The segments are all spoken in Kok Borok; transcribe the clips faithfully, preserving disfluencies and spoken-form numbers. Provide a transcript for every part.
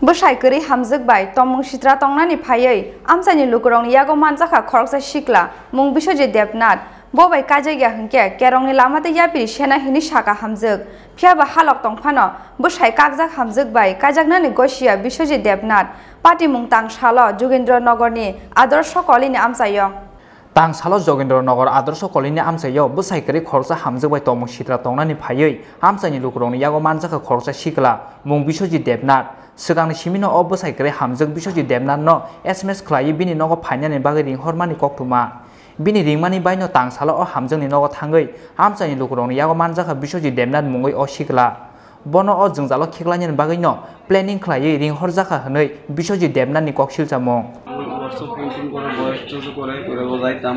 Bwsai kwrwi hamjwk bai tongmung sitra tongnani phaiwi amchaini lukurokni yago manjakha khoroksa sikla, mung Biswajit Debnath. Bo bai kaijakya hwnkhe kerongni lama tei yapiri sena hwnwi saka hamjwk. Phiyaba halok tongphano bwsai kakjak hamjwk bai kaijaknani gosiya Biswajit Debnath. Patimung tang salo Jogendra Nogorni Adorsho Colony amchaio. Tang salo Jogendra Nogor Adorsho Colony amchaio bwsai kwrwi khoroksa hamjwk bai tongmung sitra tongnani phaiwi amchaini lukurokni yago manjakha khoroksa sikla, mung Biswajit Debnath. Swkangni simino o bwsai kwrwi hamjwk Biswajit Debnathno S M S khlaiwi bini nogo phainani bagwi ringhormani koktwma. Bini ringmani baino tang salo o hamjwkni nogo thangwi amchaini lukurokni yago manjakha Biswajit Debnath mungwi o sikla. Bono o jwngjalo khiklainani bagwino planning khlaiwi ringhorjakha hwnwi Biswajit Debnathni kok silchamung. WhatsApp phone tune করে, voice toys করে, করে বোঝাইতাম,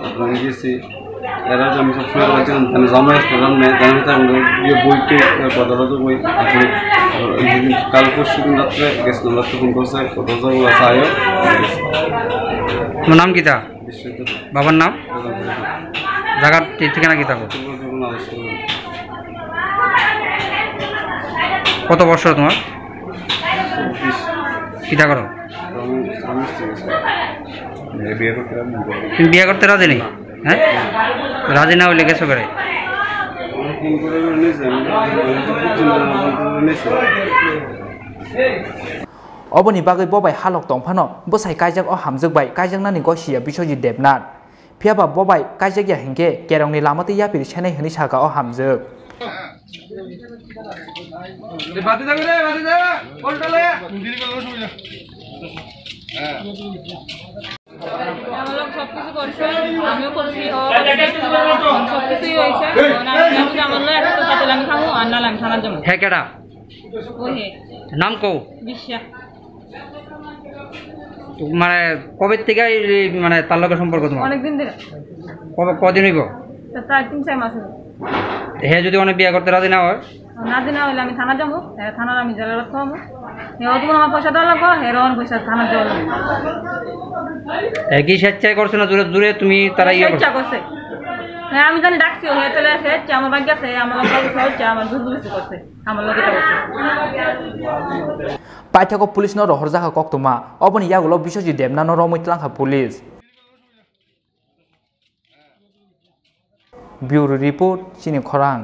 আপনার গেছি। এরা যে আমি সবসময় বলছিলাম, মানে, জামাই আসতে জান নেই, জানি তো আমরা গিয়ে বই টই, এ, কথা টথা বই, আসলে, এ, কাল পরশু দিন রাত্রে গেছিলাম, রাত্রে ফোন করছে, কথা টথা বলে আসা আয়ো। তোমার নাম কিতা? বিশ্বজিৎ। বাবার নাম? প্রধান প্রধান। জাগার ঠি-, ঠিকানা কিতা? পূর্ব যমুনা হাই স্কুল। কত বছর তোমার? চব্বিশ। কিতা করো? আমি স্বামী স্ত্রী আছি। এ বিয়ে করতে রাজি না। তুমি বিয়ে করতে রাজি নেই? হ্যাঁ? রাজি না হইলে গেছো করে? আমার ফোন করে বলে নিয়েছে, আমি ফোন করে নিয়েছে। Oboni bagwi bo bai halok tongphano bwsai kaijak o hamjwk bai kaijaknani gosiya Biswajit Debnath. Phiyaba bo bai kaijakya hinkhe kerongni lama tei yapiri senai hwnwi saka o hamjwk. আমার লোক সবকিছু করছে, আমিও করছি, ও করছে, সবকিছুই হয়েছে। এখন আমি জানি যে আমার লোক একটা সাথে আমি খাবো, আর নাহলে আমি থানার যাবো। হে কেডা? ওই হে। নাম কও? বিশ্বা। তো মানে কবে থেকে এই মানে তার লগে সম্পর্ক তোমার? অনেকদিন ধরে। কবে, কদিন হইব? তো প্রায় তিন চার মাস হইব। হে যদি অনেক বিয়ে করতে রাজি না হয়? রাজি না হইলে আমি থানা যাবো, হে থানার আমি জেলের ভাত খাওয়াবো। হে অত আমার পয়সা দেওয়া লাগবো, হে রহন পয়সা থানা দেওয়া লাগবো। হে কি স্বেচ্ছায় করছে না জোরে জোরে তুমি তারা ইয়ে করছো? স্বেচ্ছা করছে। হ্যাঁ, আমি জানি ডাকছি, ও হে চলে আসে, হে আমার বাড়ি গেছে, হে আমার লগে কথা হচ্ছে, আমার দুধ বেশি করছে, আমার লগে কথা হচ্ছে। Paithakgo police no rohorjakha koktwma, oboni yagulo Biswajit Debnath no romwi tlangkha police. Bureau report, chini khorang.